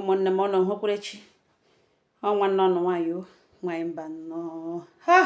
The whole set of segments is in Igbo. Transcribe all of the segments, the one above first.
Ụmụnne m, ọnụ hụkwurechi ọ nwanne ọnụ nwaanyị o nwaanyị mba nnọọ ha.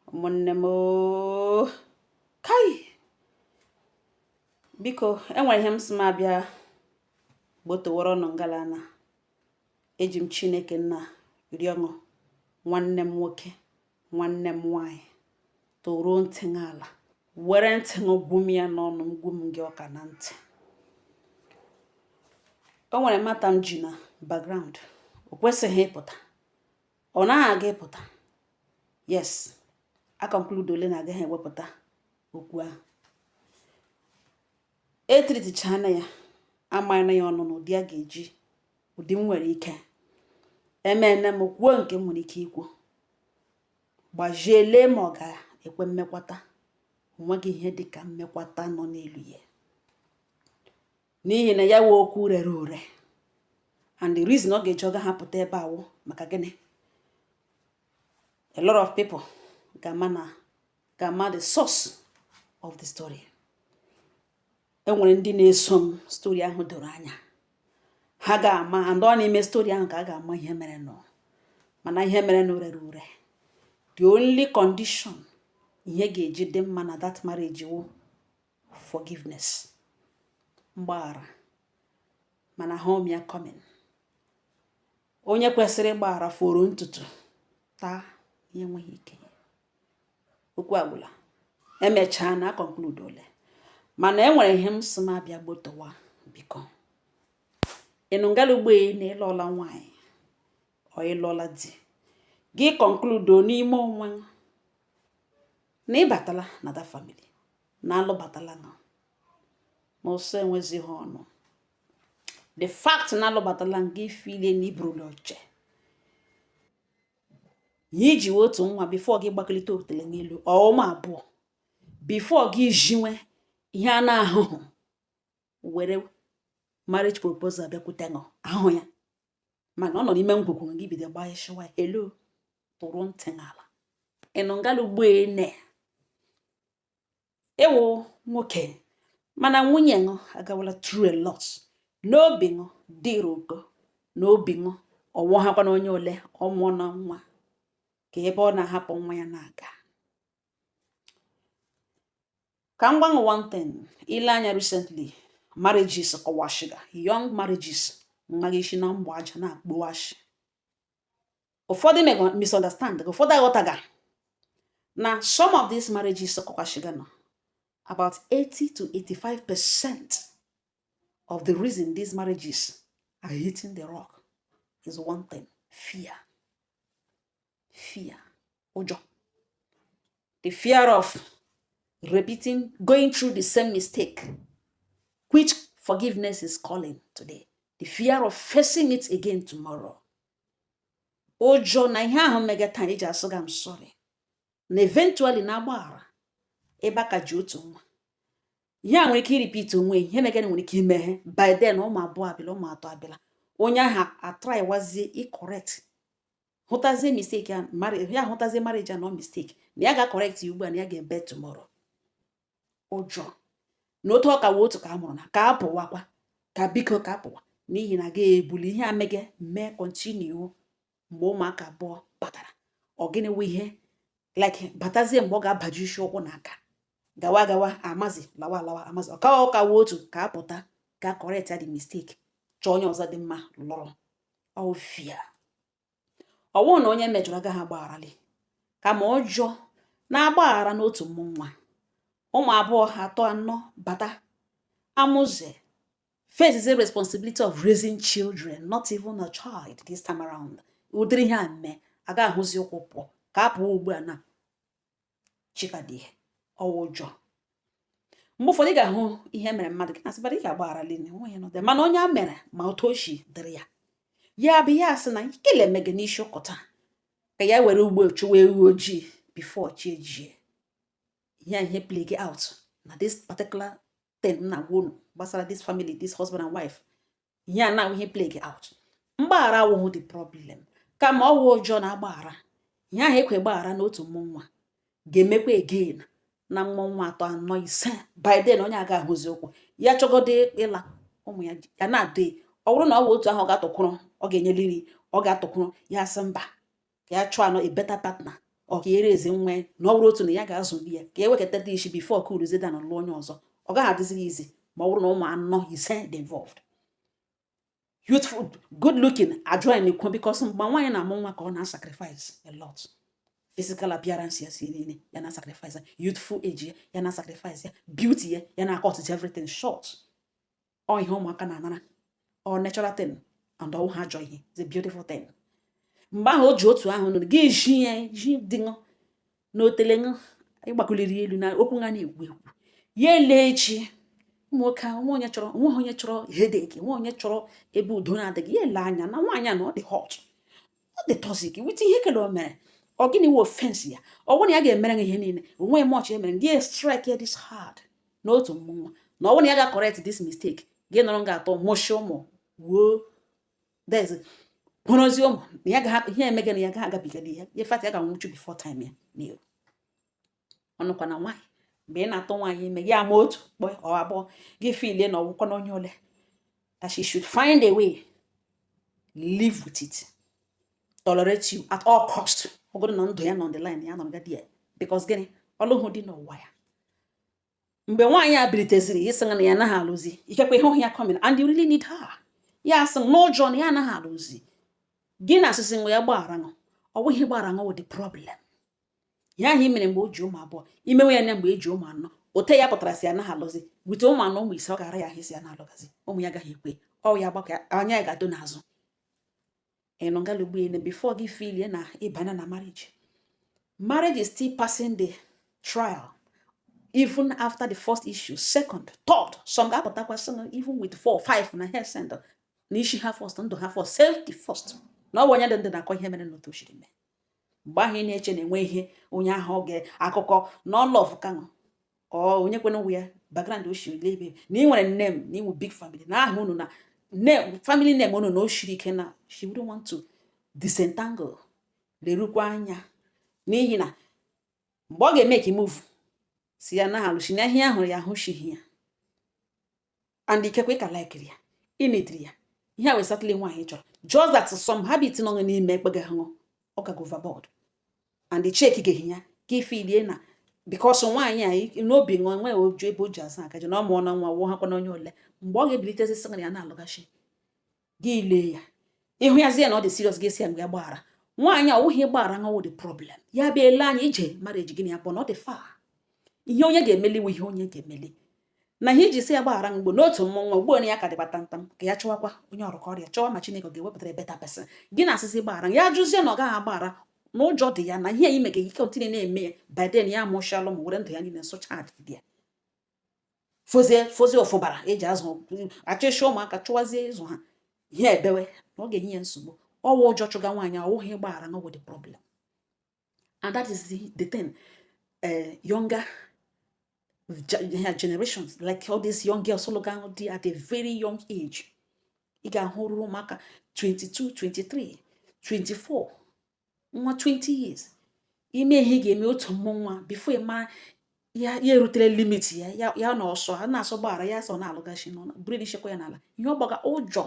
Ụmụnne m o, kai, biko, enwere ihe m sị m abịa gbotowara ọnụ ngala na eji m Chineke nna rịọ ṅụ. Nwanne m nwoke, nwanne m nwaanyị, toruo ntị ala, were ntị ṅụ gwu m ya n'ọnụ m, gwu m gị ọka na ntị. O nwere matter m ji na background, o kwesịghị ịpụta, ọ naghị aga ịpụta. Yes, a conclude ole na agaghị ewepụta okwu ahụ. Etritichana ya, amana ya ọnụ n'ụdị a ga-eji ụdị m nwere ike emene m kwuo nke m nwere ike ikwu, gbajie lee ma ọ ga-ekwe mmekwata. Onweghị ihe dịka mmekwata nọ n'elu ya, n'ihi na ya wee okwu rere ure. And the reason ọ ga-eji ọ ga-ahapụta ebe awụ maka gịnị? A lot of people ga-ama na ga-ama the source of the story. Enwere ndị na-eso m, story ahụ doro anya, ha ga-ama. And ọ n'ime story ahụ ka a ga-ama ihe mere nụ, mana ihe mere nụ rere ure. The only condition ihe ga-eji dị mma na that marriage wụ forgiveness, mgbaghara. Mana hụ ya coming, onye kwesịrị ịgbaghara foro ntutu taa, ya enweghị ike. Okwu agwụla, emechaa na conclude ole. Mana enwere ihe m sị m abịa gbotowa. Biko, ịnụ ngala ugbo na ịlụọla nwaanyị ọ ịlụọla di gị, conclude n'ime onwe na ịbatala na that family, na alụbatala nọ na ụsọ enwezighị ọnụ. The fact na alụbatala gị, filie na iburula oche ya iji wee otu nwa before gị gbakalite otele n'elu ọ ụmụ abụọ, before gị jinwe ihe a na-ahụhụ were marriage proposal bịakwute ṅụ ahụ ya, mana ọ nọ n'ime ngwugwu gị bido gbaa ịshịwa elu. Tụrụ ntị n'ala, ịnụ ngala ugbo ene ịwụ nwoke, mana nwunye ṅụ agawala through a lot. N'obi ṅụ dịrị uko, n'obi ṅụ ọwụ hakwa na onye ole ọ mụọ na nwa ka ebe ọ na-ahapụ nwa ya na-aga. Ka m gwa ṅụ one thing: ile anya recently, marriages kọwashiga, young marriages nwa gị isi na mgbọ aja na-akpọwashi. Ụfọdụ misunderstand, ụfọdụ aghọtaga na some of these marriages kọwashiga nọ, about 80 to 85% of the reason these marriages are hitting the rock is one thing: fear. Fear, ụjọ, the fear of repeating, going through the same mistake which forgiveness is calling today, the fear of facing it again tomorrow. Ụjọ na ihe ahụ mega taa eji asụ gị, "I'm sorry," na eventually na agbaghara ebe a ka ji otu nwa, ihe a nwere ike irepeat onwe. Ihe megana nwere ike imeghe. By then ụmụ abụọ abịala, ụmụ atọ abịala, onye ahụ atrywazie ịcorrect, hụtazie mistake ya, ya hụtazie marriage a no mistake na ya ga-correct ya ugbu a, na ya ga-ebe tomorrow. Ụjọ na otu ọka wee otu ka a mụrụ na ka a pụwakwa, ka biko ka a pụwa, n'ihi na ga-ebuli ihe a mege mee continue mgbe ụmụaka abụọ batara. Ọ gịnị wụ ihe like batazie mgbe ọ ga-abaji isi ụkwụ na aka, gawa gawa amazi, lawa lawa amazi, ọka ọka wụ otu ka a pụta ka correct ya the mistake, chọọ onye ọzọ dị mma lụrụ. Ọ fear, ọwụ na onye mejọrọ agaghị agbagharali, kama ụjọ na-agbaghara n'otu mmụ nwa, ụmụ abụọ, atọ, anọ bata, amụze faces the responsibility of raising children, not even a child this time around. Ụdịrị ihe a mee aga ahụzi ụkwụ pụọ ka a pụọ ugbu a na chikadi ọwụ ụjọ. Mgbe ụfọdụ ị ga-ahụ ihe mere mmadụ gị na-asị bara ị ga-agbagharali nwe ya nọdụ, mana onye a mere ma otu o si dịrị ya, ya bụ ya asị na ikele mege n'isi ụkọta ka ya were ugbo chụwa ewu ojii before chi ejie. Ihe a ihe play out na this particular thing m na-agwa unu gbasara this family, this husband and wife, ihe a na ihe play out. Mgbaghara awụghị the problem, kama ọwụ ụjọ na-agbaghara ihe ahụ ekwe gbaghara n'otu mmụ nwa ga-emekwa again na mmụ nwa atọ, anọ, ise. By then onye aga ahụzi okwu ya chọgodo ịla ụmụ ya, ya na-adị. Ọ bụrụ na ọ bụ otu ahụ, ọ ga-atụkwụrụ, ọ ga-enyeliri, ọ ga-atụkwụrụ ya, sị mba, ka ya chọọ anọ a better partner, ọ ka ere ezi nwa ya, na ọ bụrụ otu na ya ga-azụli ya, ka e wekọtata isi before ka uruzie na lụọ onye ọzọ. Ọ gaghị adịziri izi ma ọ bụrụ na ụmụ anọ ise dị involved, youthful, good looking, ajoin ekwu, because mgbe nwaanyị na-amụ nwa ka ọ na-sacrifice a lot. Physical appearance ya si niile ya na sacrifice ya, youthful age ya, ya na sacrifice ya, beauty ya, ya na cut everything short. Ọ ihe ụmụaka na-anara, ọ natural thing, and ọwụ ha ajọ ihe. It's a beautiful thing. Mgbe ahụ o ji otu ahụ nụrụ gị ji ya ji dị ṅụ na otele ṅụ ịgbakuliri elu na okwu ha na-ekwu ekwu ya ele echi. Ụmụ nwoke ahụ, onwe onye chọrọ, onweghị onye chọrọ headache, onwe onye chọrọ ebe udo na-adịghị. Ya ele anya na nwaanyị a na ọ dị hot, ọ dị toxic with ihe kele o mere. Ọ gịnị wụ offense ya? Ọ bụrụ na ya ga-emere gị ihe niile, onweghị much e mere gị, strike ya this hard n'otu mmụnwa, na ọ bụrụ na ya ga correct this mistake, gị nọrọ nga atọ mụchi ụmụ wuo there's hụrụzi ụmụ na ya ga ihe emege na ya ga agabigala ya. In fact, ya ga-anwụchu before time ya n'iru ọnụkwa. Na nwaanyị, mgbe ị na-atụ nwaanyị ime, gị ama otu kpọ ọ abụọ, gị filie na ọgwụkwa na onye ole, that she should find a way live with it, tolerate you at all cost. Ọ bụrụ na ndụ ya nọ on the line, ya nọrọ gadi ya, because gịnị? Ọlụhụ dị n'ụwa ya. Mgbe nwaanyị a biliteziri ịsị na ya anaghị alụzi, ikekwe ịhụ ya coming and you really need her, ya asị n'ụjọ na ya anaghị alụzi gị, na asịsị nwa ya gbaghara ṅụ. Ọ bụghị gbaghara ṅụ wụ the problem ya ahụ i mere mgbe o ji ụmụ abụọ, imewe ya na mgbe eji ụmụ anọ. Ote ya pụtara si anaghị alụzi wite ụmụ anọ, ụmụ ise, ọ gara ya ahụ isi ya na-alụgazi ụmụ ya agaghị ekwe. Ọ ya gbakọ anya ya ga-ado n'azụ ịnụ ngalugbu ene before gị filie na ịbanye na marriage. Marriage is still passing the trial even after the first issue, second, third. Some ga-apụtakwa sị na even with four, five na hair send na isi ha first, ndụ ha first, safety first, na ọ bụ onye dị ndụ na-akọ ihe mere n'otu o siri mee. Mgbe ahụ ị na-eche na enwe ihe onye ahụ ọ ga akụkọ na ọ love ka ṅụ ọ onye kwene nwe ya background o si ole ebe na ị nwere name na inwe big family na aha unu na name, family name unu na o shiri ike, na she wouldn't want to disentangle. Lerukwa anya, n'ihi na mgbe ọ ga-eme ka move si ya na alụchi na ihe ahụrụ ya ahụchighị ya, and ikekwe ka likiri ya, ịnidiri ya, ihe a wee exactly nwaanyị chọrọ, just that some habit nọ n'ime ekpega hụ ọ gago overboard and the check geghị ya ka ife ilie na because nwaanyị a n'obi nwa nwe oju ebe o ji azụ akaji na ọ mụọ na nwa wụọ hakwa na onye ole. Mgbe ọ ga-ebilitezi sị na ya na-alụghachi gị, lee ya ịhụ ya zie na ọ dị serious, gị si ya mgbe ya gbaghara nwaanyị a. Ọwụghị gbaghara nwa the problem ya bịa ele anya ije marriage gị na ya bụ na ọ dị far. Ihe onye ga-emeli wụ ihe onye ga-emeli na ihe iji sị ya gbaghara mgbe n'otu mmọnwụ ugbu na ya ka dịkwa tamtam, ka ya chọwakwa onye ọrụ ka ọrịa chọwa ma Chineke ọ ga-ewepụtara better person. Gị na asịsị gbaghara ya, jụzie na ọ gaghị agbaghara na ụjọ dị ya na ihe ya ime ga ike continue na-eme ya. By then ya amụchala ụmụ, were ndụ ya niile sụcha dị ya, fozie fozie ụfụbara eji azụ achịcha ụmụaka, chụwazie ịzụ ha ihe ebewe na ọ ga-enye ya nsogbu. Ọwụ ụjọ chụga nwaanyị, ọwụghị ịgbaghara no the problem. And that is the thing, younger generations, like all these young girls lụga di at a very young age. Ị ga-ahụ ruru ụmụaka 22, 23, 24, nwa 20 years, ime ihe ị ga-eme otu mmụ nwa before ị mara ya, ya erutere limit ya, ya ya na ọsọ a na-asọ gbaghara ya, sọ na-alụgachi nọ buru ishekwa ya n'ala ihe ọ gbaga ụjọ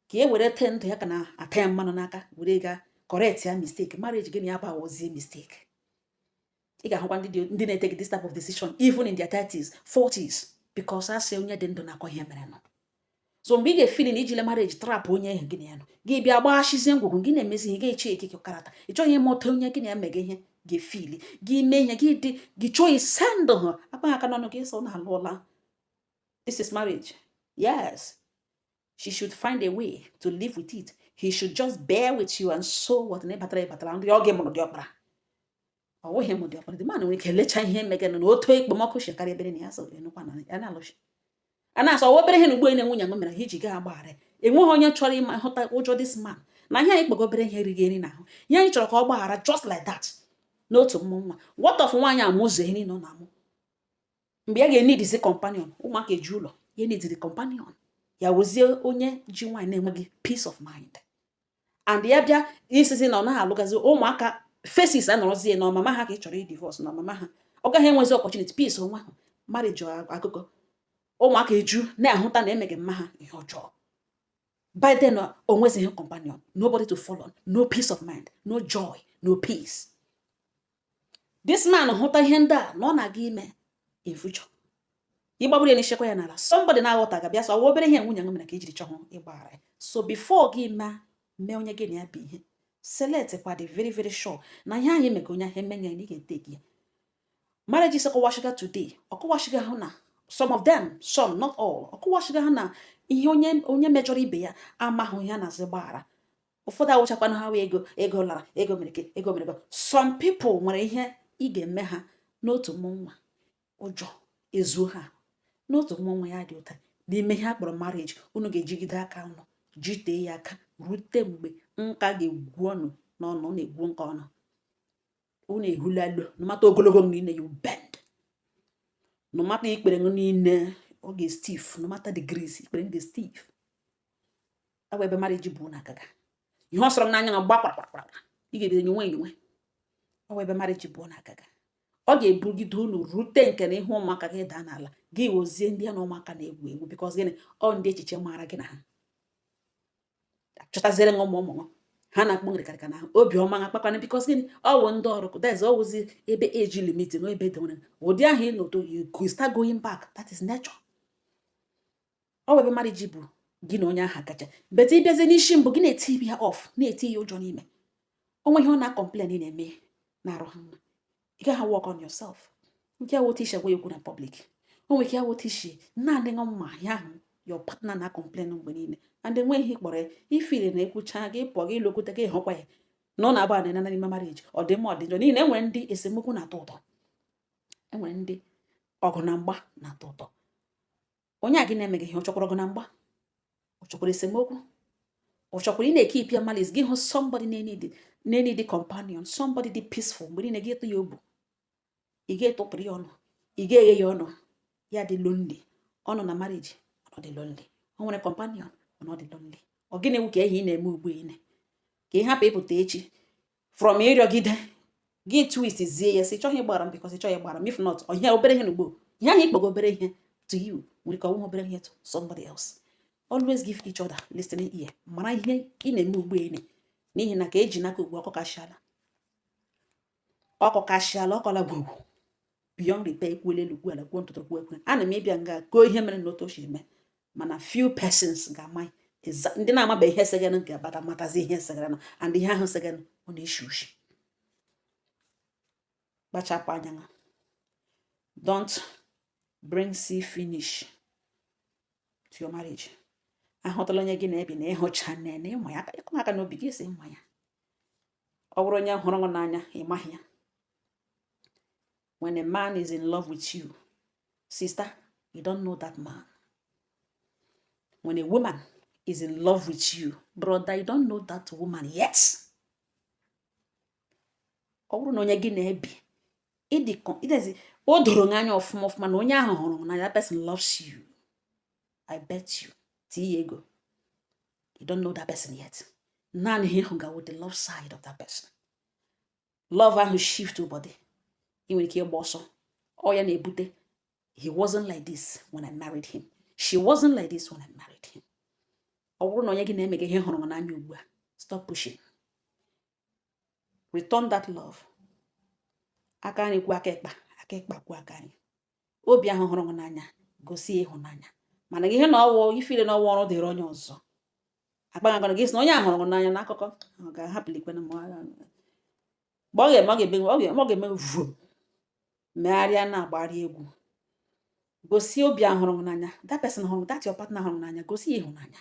ka e were tee ndụ ya ka na-ata ya mmanụ n'aka were ga correct ya mistake. Marriage gị na ya bụ awozie mistake. Ị ga-ahụkwa ndị na-etake this type of decision even in their 30s, 40s, because a sị onye dị ndụ na-akọ ihe mere nọ. So mgbe ị ga-efili na ijile marriage trap onye ahụ gị na ya nọ, gị bịa gbaghachizie ngwugwu gị na-emezi ihe, ga-eche ekike karata ị chọghị ịmụta onye gị na ya mega ihe ga-efili gị mee ihe gị dị gị chọọ ise ndụ ha akpa aka n'ọnụ gị sọ na alụọla. This is marriage. Yes, she should find a way to live with it. He should just bear with you, and so what? Na ịbatara ịbatara ndị ọ gị mụrụ dị ọkpara, ọ wụghị mụ dị ọkpara. The man nwere ike lechaa ihe megana na otu ekpomọkụ si karịa ebere na ya so enukwa na ya na-alụchi a na-asọ ọwa obere ihe na ugbo na nwunye m mere ha iji gaa agbaghara. Enweghị onye chọrọ ịma hụta ụjọ this man na ihe anyị kpọgo obere ihe erighị eri n'ahụ. Ihe anyị chọrọ ka ọ gbaghara just like that n'otu mmụ nwa. What of nwaanyị amụzụ ihe niile ọ na-amụ? Mgbe ya ga-enidizi companion, ụmụaka eju ụlọ, ya nidiri companion, ya wụzie onye ji nwaanyị na-enweghị peace of mind, and ya bịa isizi na ọ naghị alụgazi ụmụaka faces anọrọzie na ọmama ha ka ị chọrọ i-divorce na ọmama ha, ọ gaghị enwezi opportunity peace onwe ahụ. Marriage akụkọ ụmụaka eju na-ahụta na emeghị mma ha ihe ọjọọ. By then o nwezighị companion, nobody to follow, no peace of mind, no joy, no peace. This man hụta ihe ndị a na ọ na-aga ime in future, ịgbagburu ya n'ishekwa ya n'ala. Somebody na-aghọta ga-abịa sọ obere ihe nwunye m mere ka ijiri chọhụ ịgbaghara ya. So before gị ma mee onye gị na ya bụ ihe, select kwa, dị very very sure na ihe ahụ ime ka onye ahụ emenye ya na ị ga-eteki ya. Marriages ọkọwashiga today, ọkọwashiga hụ na some of them, some, not all, ọkọwashiga hụ na ihe onye mejọrọ ibe ya amahụ ihe a na-azị gbaghara. Ụfọdụ awụchakwana ha wee ego, ego lara, ego mere ke, ego mere ego. Some people nwere ihe ị ga-eme ha n'otu mmụ nwa, ụjọ ezuo ha n'otu mmụ nwa ya dị ụta n'ime ihe a kpọrọ marriage. Unu ga-ejigide aka unu jitee ya aka rute mgbe nka ga-egwu ọnụ n'ọnụ na-egwu nka ọnụ unu ehulalu. No matter ogologo m niile, you bend. No matter ikpere m niile, ọ ga-stiff. No matter degrees ikpere m ga-stiff. Ọ bụ ebe marriage bụ unu agaga. Ihe ọ sọrọ m n'anya na gba kpakpakpakpa, ị ga-ebido nyenwe enyenwe. Ọ bụ ebe marriage bụ unu agaga. Ọ ga-ebugide unu rute nke na ihe ụmụaka gị daa n'ala gị wozie ndị ya na ụmụaka na-egwu egwu, because gịnị? Ọ ndị echiche maara gị na ha chọtaziere nwa ụmụ ụmụ ha na-akpọ nrịkarịka na obiọma ha kpakwana, because gịnị? Ọ wụ ndị ọrụ that's ọ wụzi ebe age limit nwe ebe dewere ụdị ahụ ị nọto, you could start going back. That is nature. Ọ bụ ebe marriage bụ gị na onye ahụ kacha but ịbịazie n'isi mbụ, gị na-eti ya off, na-eti ya ụjọ n'ime onwe ihe ọ na-complain ị na-eme na-arụ ha mma. Ị gaghị work on yourself nke ya wotu isi agwa ya okwu na public. O nwere ike ya wotu isi naanị ṅụ mma ya ahụ your partner na complain mgbe niile and enweghị ihe kpọrọ ya ifili na ekwucha gị pụọ, gị lokwute gị hụkwa ya na ọ na-agba na n'ime marriage. Ọ dị mma, ọ dị njọ, n'ihi na enwere ndị esemokwu na-atọ ụtọ, enwere ndị ọgụ na mgba na-atọ ụtọ. Onye a gị na-emeghị ihe ọ chọkwara ọgụ na mgba, ọ chọkwara esemokwu, ọ chọkwara ị na-ekeep ya malice. Gị hụ somebody na-need companion, somebody dị peaceful mgbe niile, gị ịtụ ya obu, ị ga-etụpụrụ ya ọnụ, ị ga-eghe ya ọnụ, ya dị lonely. Ọ nọ na marriage, ọ dị lonely. O nwere companion, ọ dị lonely. Ọ gịnị wụ ka ihe ị na-eme ugbu a ka ị hapụ ịpụta echi from ịrịọgide gị twist zie ya sị chọghị ịgbara m because ị chọghị ịgbara m. If not, ọ ihe obere ihe n'ugbo, ihe ahụ ikpọgo obere ihe to you nwere ka ọ nwee obere ihe to somebody else. Always give each other listening ear. Mara ihe ị na-eme ugbu a n'ihi na ka eji n'aka ugbu ọkụ kashiala, ọkụ kashiala, ọkọla gwogwo beyond repair. Ekwuola elu, kwuo ala, kwuo ntụtụ, kwuo ekwe. Ana m ịbịa nga gụọ ihe mere na otu o siri mee, mana few persons ga-ama ndị na-amabeghị ihe segara ga-abata matazi ihe segara na and ihe ahụ segara ọ na-eshi ushi. Kpachapụ anya ha. Don't bring see finish to your marriage. Ahụtala onye gị na-ebi na ịhụcha nene ịma ya aka, ịkụ aka n'obi gị si ịma ya. Ọ bụrụ onye hụrụ gị n'anya, ịmaghị ya. When a man is in love with you, sister, you don't know that man. When a woman is in love with you, brother, you don't know that woman yet. Ọ bụrụ na onye gị na-ebi ịdị ịdịzi o doro gị anya ọfụma ọfụma na onye ahụ hụrụ gị n'anya, that person loves you, I bet you tinye ego you don't know that person yet. Naanị ihe ịhụ gawo the love side of that person. Love ahụ shift body, ị nwere ike ịgba ọsọ. Ọ ya na-ebute "He wasn't like this when I married him. She wasn't like this when I married him." Ọ bụrụ na onye gị na-eme gị ihe hụrụ gị n'anya ugbu a, stop pushing, return that love. Aka nri kwuo aka ịkpa, aka ịkpa kwuo aka nri. Obi ahụ hụrụ gị n'anya, gosi ya ịhụnanya. Mana ihe na ọwụ ifile na ọwụ ọrụ dịrị onye ọzọ akpa gị sị na onye a hụrụ gị n'anya n'akụkọ ọ ga-ahapụlikwe na mgbe ọ ga-eme, ọ ga-eme vum megharịa na-agbagharị egwu. Gosi obi ahụ hụrụ gị n'anya, that person hụrụ, that your partner hụrụ gị n'anya, gosi ya ịhụnanya.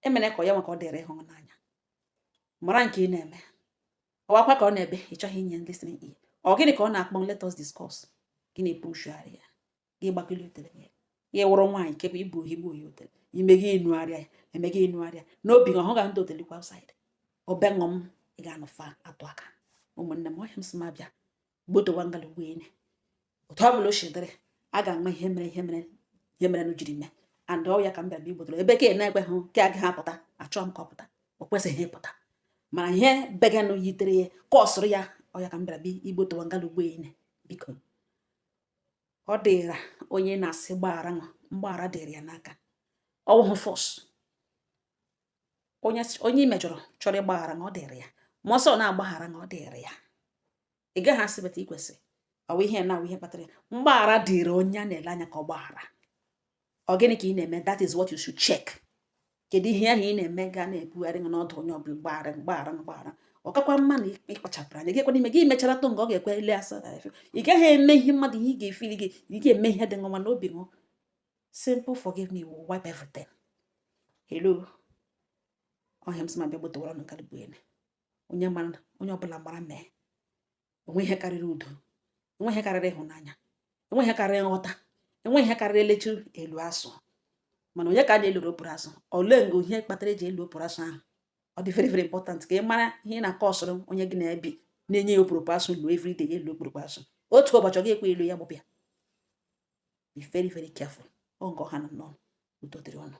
Emere ka ọ ya maka ọ dịrị ịhụ gị n'anya. Mara nke ị na-eme ọwakwa ka ọ na-ebe ị chọghị inye listening ear. Ọ gịnị ka ọ na-akpọ? Let us discuss. Gị na-epushgharị ya, gị gbakọli otele ya, ya wụrụ nwaanyị kekwa ibu ohi gbu ohi otele ime gị ịnụgharịa ya eme gị ịnụgharịa n'obi gị ọhụ ga ndị otelikwa outside obe ṅụm ị ga-anụfa atụ aka. Ụmụnne m, ọhịa m sị m abịa gbotowa ngalugbo ene otu ọ bụla o si dịrị, a ga-ama ihe mere, ihe mere, ihe mere nụ jiri mee and ọ ya ka m bịara igbotoro ebe ka na-ekwe hụ ke agaghị apụta. Achọọ m ka ọ pụta, o kwesịghị ịpụta, mana ihe beganụ yitere ya ka ọ sụrụ ya. Ọ ya ka m bịara bịa igbotowa ngalugbo ene. Biko, ọ dịra onye na-asị gbaghara nwa, mgbaghara dịrị ya n'aka. Ọwụhụ force. Onye ị mejọrọ chọrọ ịgbaghara na ọ dịrị ya, ma ọsọ na-agbaghara na ọ dịrị ya, ị gaghị asị bata ikwesị. Ọ bụ ihe na ihe kpatara ya. Mgbaghara dịrị onye a na-ele anya ka ọ gbaghara. Ọ gịnị ka ị na-eme? That is what you should check. Kedu ihe ahụ ị na-eme ga na-ebugharị gị n'ọdụ onye ọbụla? Gbaghara, gbaghara, gbaghara. Ọ kakwa mma na ịkpachapụrụ anya gị ekwe n'ime gị mechara tụ nga ọ ga-ekwe ele asa. Ị gaghị eme ihe mmadụ ihe ị ga-efili gị, ị ga-eme ihe dị nwa n'obi ṅụ. Simple forgive me will wipe everything. Hello, ọhịa m sị ma bịa gbotowara nụ nkarị bụ ene. Onye mara, onye ọbụla mara mee onwe ihe karịrị udo, enwe ihe karịrị ịhụnanya, enwe ihe karịrị nghọta, enwe ihe karịrị elechu elu asụ. Mana onye ka a na-eloro oporo asụ? Olee ngo ihe kpatara eji elu oporo asụ ahụ? Ọ dị very, very important ka ị mara ihe ị na-akọ ọsọrọ onye gị na-ebi na-enye ya okporoko asụ luo everyday. Elu okporoko asụ, otu ụbọchị ọ ga-ekwe elu ya gbụpịa. Be very, very careful. Ọ nke ọha nọ n'ọnụ. Udo dịrị ọnụ.